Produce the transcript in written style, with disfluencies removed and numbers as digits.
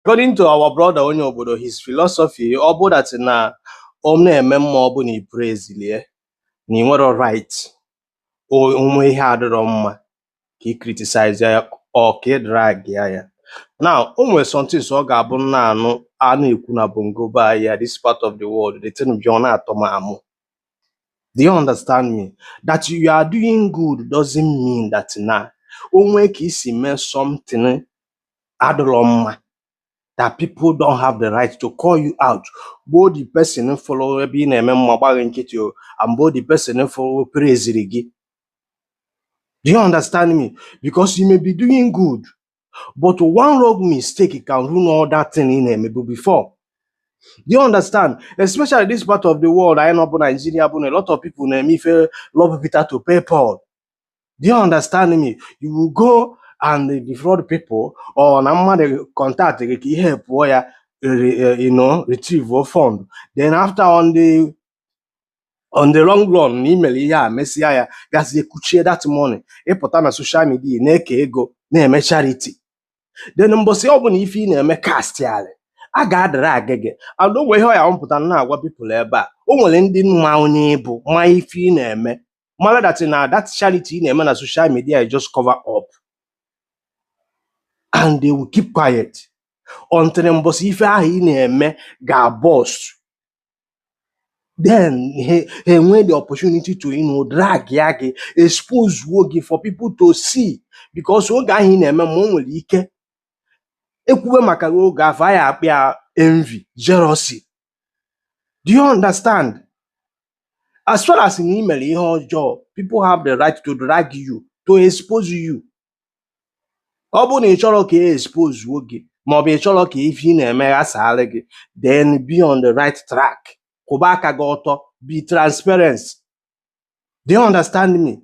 According to our brother onye obodo, his philosophy, ọ bụ that na ọ na-eme mma, ọ bụ na i praise lie, na ị nwere right onwe ihe adịrọ mma ka ị criticize ya or ka ị drag ya ya. Now, o nwere something ọ ga-abụ m na-anụ a na-ekwu na bongo be anyị ya, this part of the world, the thing bịa ọ na-atọ m amụ. Do you understand me? That you are doing good doesn't mean that na onwe ka isi mee something adịrọ mma, that people don't have the right to call you out. Both the person follow ebe ị na-eme mma gbaghị nkịtị o, and both the person follow praise gị. Do you understand me? Because you may be doing good, but one wrong mistake can ruin all that thing ị na-emebu before. Do you understand? Especially this part of the world, anyị nọ bụ Nigeria, bụ na a lot of people na-eme ife rob Peter to pay Paul. Do you understand me? You will go and defraud people, or na mmadụ contact gị ka ihe pụọ ya, retrieve fund. Then after, on the long run, na imere ihe a mesịa ya gazie kuchie that money, ịpụta na social media na-eke ego na-eme charity. Then mbọsị ọ bụla ife ị na-eme cast yarị a ga-adara agị gị. And o nwere ihe ọ ya mpụta na-agwa people ebe a, o nwere ndị ma onye ịbụ, ma ife ị na-eme, mara that na that charity ị na-eme na social media is just cover up, and they will keep quiet until mbọsị ife ahụ ị na-eme ga-burst. Then ha enwee the opportunity to drag ya gị, expose gị for people to see, because oge ahụ ị na-eme ma o nwere ike ekwube maka gị oge afọ anyị akpị ya envy, jealousy. Do you understand? As far as na ị mere ihe ọjọọ, people have the right to drag you, to expose you. Ọ bụrụ na ị chọrọ ka e expose gị, maọbụ ị chọrọ ka ife ị na-eme ghasaalụ gị, then be on the right track, kwụba aka gị ọtọ, be transparent. Do you understand me?